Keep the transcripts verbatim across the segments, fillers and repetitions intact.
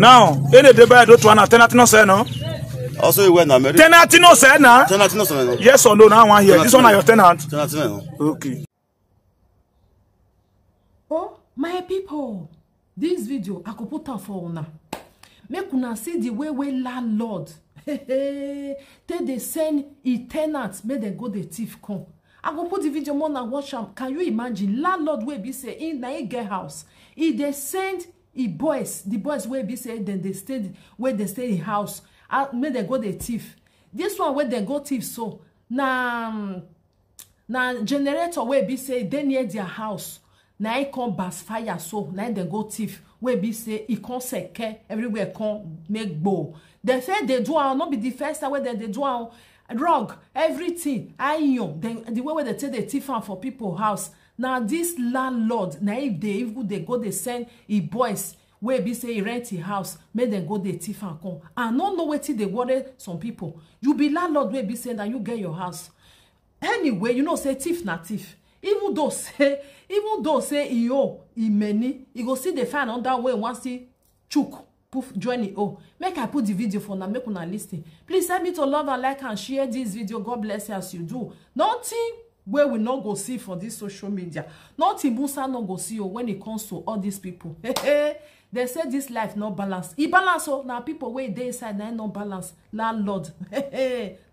Now, in the debate, don't want tenant no say no. Also, you went America. Tenant no say na. Tenant no say no. Yes or no? Now one here. This one are your tenant. Tenant no. Okay. Oh, my people, this video I go put am for una. Make una see the way wey landlord take dey send e tenant make dem go dey thief come. I go put the video more na watch am. Can you imagine landlord wey be say he na he get house, he dey send e boys, the boys wey be say dem dey stay, wey dey stay in house, ah, make dem go dey thief. This one wey dem go thief so na um, na generator wey be say dey near their house, na e come burst fire, so na e dem go thief, wey be say e come seke everywhere, come make gboo. Dem say dey do am, no be the first time wey dem dey do am. Rug, everything, iron, dem, the way wey dem take dey thief am for people house. Na this landlord na e dey even dey go dey send e boys wey be say e rent e house make dem go dey thief am come. I no know wetin dey worry some people. You be landlord wey be say na you get your house. Anyway, you know say thief na thief. Even though say, even though say e owe e many, e go still dey find another way wan still chook put join e own. Make I put the video for una, make una listen. Please help me to love and like and share this video. God bless you as you do. Nothing wey we no go see for this social media, nothing Musa no go see o when it comes to all these people. They say this life no balance. E balance o, na people wey dey inside na e no balance. Landlord.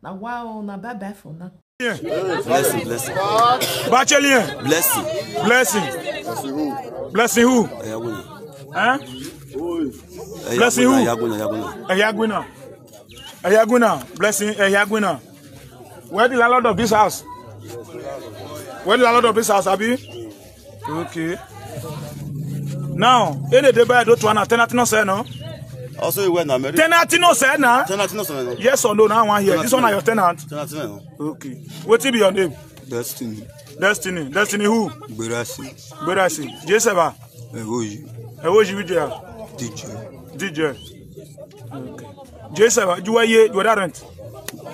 Na wow, na bye bye for now. Blessing, blessing. Bachelien. Blessing. Blessing. Blessing who? Ayaguna. Huh? Blessing who? Ayaguna, Ayaguna. Ayaguna. Ayaguna. Blessing Ayaguna. Where the landlord of this house? Where the landlord of this house, Abi? Okay. Now, in the debate, don't want tenant no say no. Also, you went America. Tenant no say na. Tenant no say no. Yes or no? Now one here. This one are your tenant. Tenant no. Okay. What be your name? Destiny. Destiny. Destiny who? Gberasi. Gberasi. Jeseba. Ewoji. Ewoji Vijaya. DJ. DJ. Okay. Jeseba. You were here. You were that rent.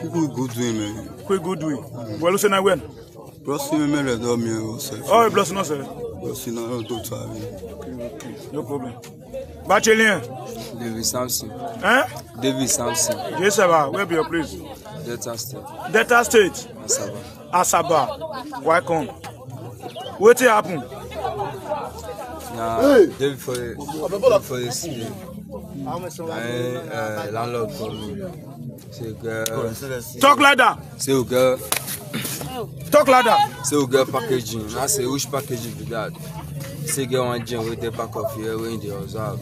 People go do him. Quick good way. Well, say na when. Plus, him mele do me o se. Oh, plus no sir. Plus, na no do to abi. No problem. Bachelien. David Samson. Eh? David Samson. Jeseba. Where be your place? Delta State. Delta State. Asaba. Asaba. Welcome. Wetin happen? Na David for for the city. Na uh, landlord call me. Say girl. Talk like that. Say girl. Talk like that. Say we get packaging. I say which packaging be that? Say get one gem wey dey back of here wey dey observe.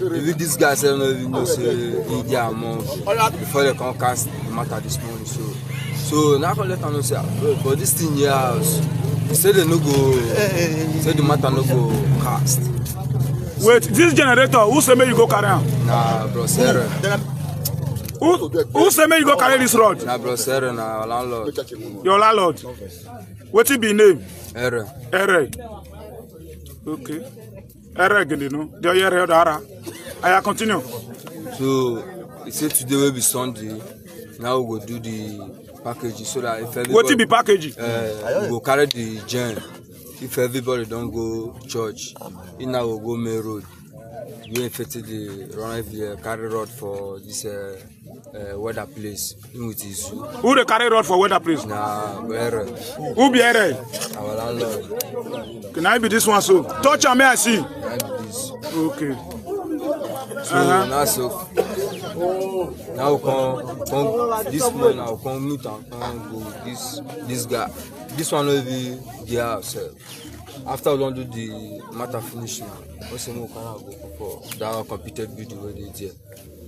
Even this guy sef no even know say he dey among before they come cast the matter this morning. So so now come let am know say ah, bro, but this thing here house. He say they no go. Say the matter no go cast. Wait, this generator, who say make you go carry am? Na bro Sere. Who who say make you go carry this rod? Na bro Sere na landlord. Your landlord. Wetin be him name? Ere. Ere. Okay. Ere gini no. The Ere Odara. I continue. So he say today will be Sunday. Now we go do the package so that if everybody Wetin be package? uh, we go carry the gen. If everybody don't go church, he now will go main road. You infected the run if you carry road for this uh, uh, weather place. In with his zoo. Who dey carry rod for weather place? Na where Who be Ere? Our landlord. Can I be this one so? Touch am, may I see. Like this. Okay. So now so now we come come this morning now we come meet and come go with this this guy. This one will be the house. After we don do the matter finish now, we say make we carry am go for that computer building wey dey there.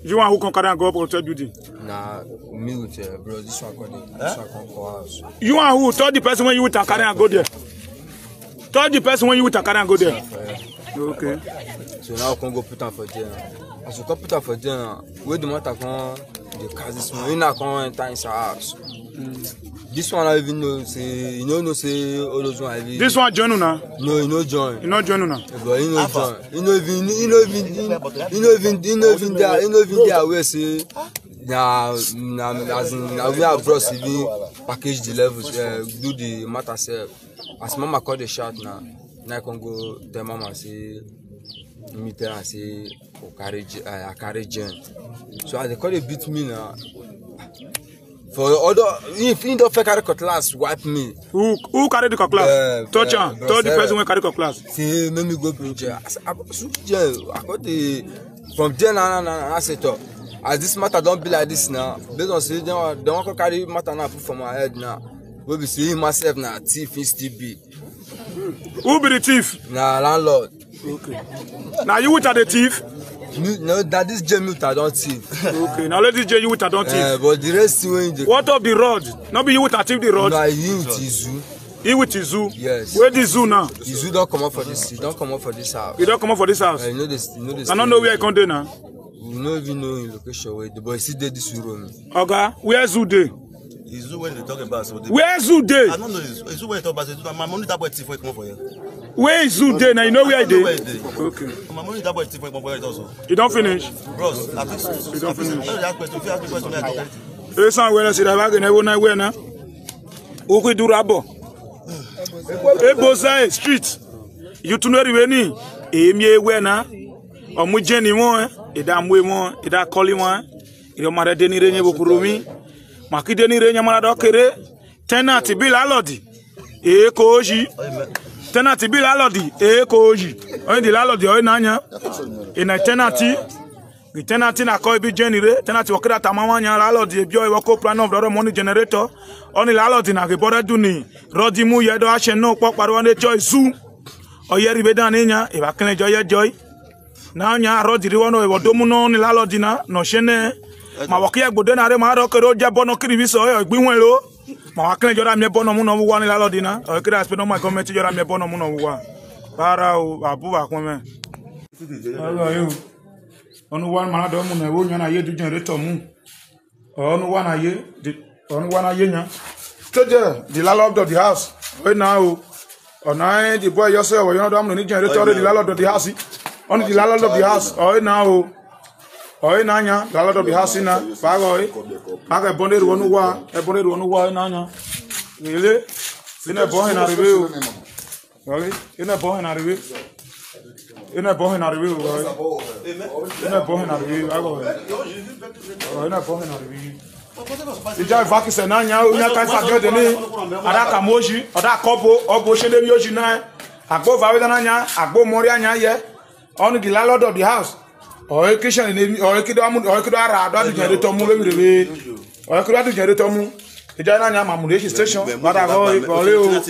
You want who can carry and go up hotel building? Na me with uh, bro this one come dey this one come for house. You want who? Tell the person when you with and carry and go there. Tell the person when you with and carry and go there. Okay. So now we come go put am for there. As we come put am for there, wey the matter come dey cast this one, he na come enter inside house. This one I even know say you no know say all those one I even. This one join una. No, he no join. You not join una. But he no join. He no even he no even he no even he no even dey he no even dey aware say na na as in na we have bros even package the levels uh, do the matter sef. As mama call the shout na na I come go tell mama say Me tell am say, "Oh, carry gen, I, I carry gen." So as they come dey beat me now, for other, if he don first carry cutlass, wipe me. Who, who carry the cutlass? Uh, Touch uh, am. Bros Tell the person Ere wey carry cutlass. Say, "Make me go bring gen." I say, "I go shoot gen." I got the, from there now, now, now, I say, "Talk." As this matter don be like this now, based on say they wan, they wan come carry matter now put for my head now. Wey be say him myself na thief, he still be. Who be the thief? Na landlord. Okay. Now you with the thief? No, no, that this gen me with I don thief. Okay. Now let this gen you with I don thief. Uh, but the rest wey dey. What of the rod? No be you with I thief the rod? Na him with Izu. He with Izu. Yes. Where the Izu now? Izu don comot for this. He don comot for this house. He don comot for this house. Uh, you know this. You know this. I don't know where I come dey now. We no even know him location wey dey, but he still dey this room. Oga, where Izu dey? Izu wey dey talk about so. Where Izu dey? I don't know Izu. Izu wey dey talk about so. My money that boy thief wey comot for here. Where Izu dey? Now you know where I dey. Where he dey? Okay. My money that boy thief wey comot for here also. You don finish? Bros, I think so. You don finish? Let me ask question. If you ask me question, I go. Esa where I see that bag in every night where now? Uku Durabo. Ebosa street. You to know the way ni. Emi ewe na. Omu jeni mo. Ida mwe mo. Ida koli mo. Ida mara deni renye bokurumi. Maki deni renye mara dokere. Tenant bi landlord. E koji. Tenant bi landlord. E koji. Only the landlord o nanya. In a tenant. The tenant na ko ibi jeni re. Tenant wakira tamama nya landlord e bio e wako plan of the money generator. Only landlord na ge bora duni. Rodi mu ye do ashe no po paro ne joy su. Oye ribe dan nya. E ba kene joy joy. Na nya rodi ri wono e wodomu no ni landlord na. No shene. Ma wakia gbode na re ma ro kero je bono kiri bi so e gbinwen lo. Ma wa kene jora mi bono mu no wa ni landlord na. O kira spend no my comment jora mi bono mu no wa. Para o abu wa kun me. Hello you. Onu one man do mu na wo nya na ye du generator mu. Onu one aye, the onu one aye nya. Today, the landlord of the house. Oi na o. Ona the boy you say we no do am ni generator the landlord of the house. Only the landlord of the house. Oi na o. Oi na nya, landlord of the house na. Ba go e. Ba go e bonde wonu wa, e bonde wonu wa na nya. Ile. Sine boy na rebe o. Wale, ina bohe na riwe. Ina bohe na riwe, wale. Ina bohe na riwe, ago. Ina bohe na riwe. Ija vaki se na nya, nya kai fa gede ni. Ada kamoji, ada kobo, obo shende mi oji na. Agbo vawe na nya, agbo mori anya ye. Only the landlord of the house. Oye kitchen ni, oye kido amu, oye kido ara, do adu jere to mu le mi rebe. Oye kido adu jere to mu. Ija na nya mamu le station. Mada go, go le o.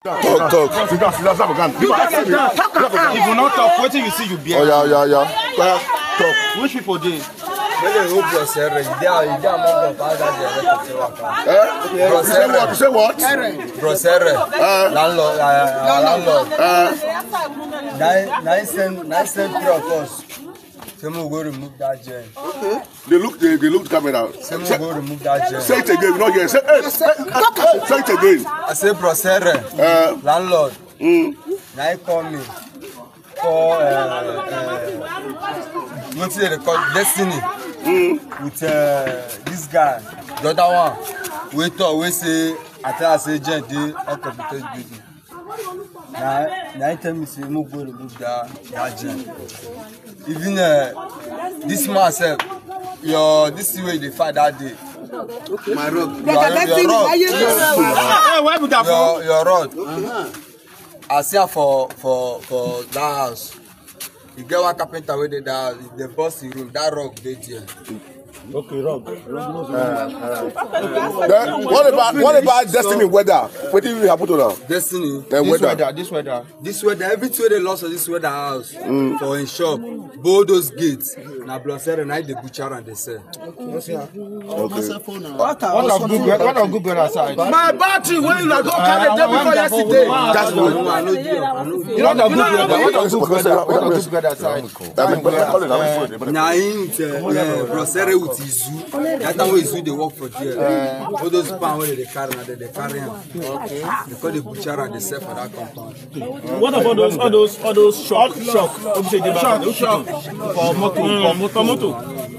Talk, talk. Sit down, sit down, sit down. If you not talk, wetin you see, you bear. Oh, yeah, yeah, yeah. Talk. Which people dey? Mele o Bro Sere, you dey, you dey among the father there. Eh? Bro Sere. Say what? Say what? Bro Sere. Eh? Landlord, uh, landlord. Eh? Na, na send, na send three of us. Say mo go remove that gen. Okay. They look, they, they look the camera. Say mo go remove that gen. Say it again, not here. Say, hey, say, say it again. I say Bro Sere, uh, landlord. Mm. Na he call me. Call, uh, uh, wetin dem dey call Destiny. Mm. With, uh, this guy, the other one. We talk, we say, I tell her say gen dey out of the building. Na, na he tell me say mo go remove that, that gen. Even, uh, this man sef, your, this thing wey you dey fight that day. My rod. Your, your rod. Eh, where be that for? Your, your rod. Uh-huh. I see am for, for, for that house. You get one carpenter wey dey that house, if dem burst him room, that rod dey there. Okay, wrong. Then what about, what about Destiny weather? Wetin really happen to am? Destiny. Eh, this weather. Weather, this weather. This weather, everything wey dey lost for this weather house, mm, for him shop, both those gates, na Bro Sere na dey butcher and dey sell. Okay. What a, what a good weather, what a good weather side. My battery wey una go carry dey before yesterday. That's good. No, I no do am, I no do am. You know the good weather, what a good weather, what a good weather side. Na him, uh, uh, Bro Sere with Izu. That time wey Izu dey work for there. All those pan wey dem dey carry, na dem dey carry am. They call the butcher and dey sell for that compound. What about those, all those, all those shock, shock? What you say dey back? Shock, shock. For motor, for motor, motor.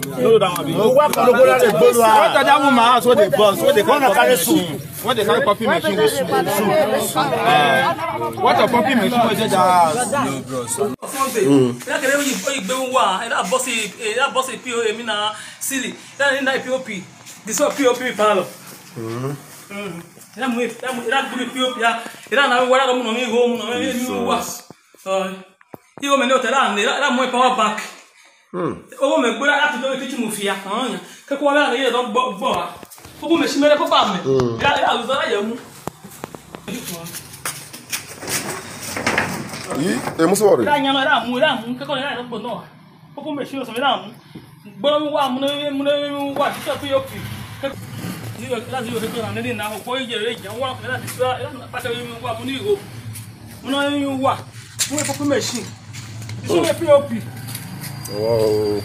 No, that one be. Mo wá kọ́ lóko láti gbólú wa. What that woman house wey dey burst, wey dey carry coffee machine? Wey dey carry coffee machine with soup, soup. Eh, what a coffee machine wey dey that house? No, bro, so Mm. Ira kere oyi oyi gbe wa. Ira boss e ira boss e P O A mi na silly. Ira ni na P O P. This one P O P palo. Mm. Ira mu ira mu ira gbe P O P ya. Ira na wa ira mu no mi ho mu no mi wa. So. Iho me no tera ni ira mu power bank. Hmm. Owo me gbora ati do ti mo fi ya kan ya. Ke ko wa re do gbo gbo wa. Ko ko me si mere ko ba me. Hmm. Ya ya uzo ra ye mu. Yi, e mu sorry. Ra nya no ra mu ra mu ke ko ra do gbo no. Ko ko me si so ra mu. Gbora mi wa mu ne mu ne wa ti so pi o pi. Ni yo la yo ke na ni na ko ye re ja wa ko ra ti so ra pa se mi wa mu ni go. Mu na yo wa. Mu ko ko me si. So me P O P. Wow.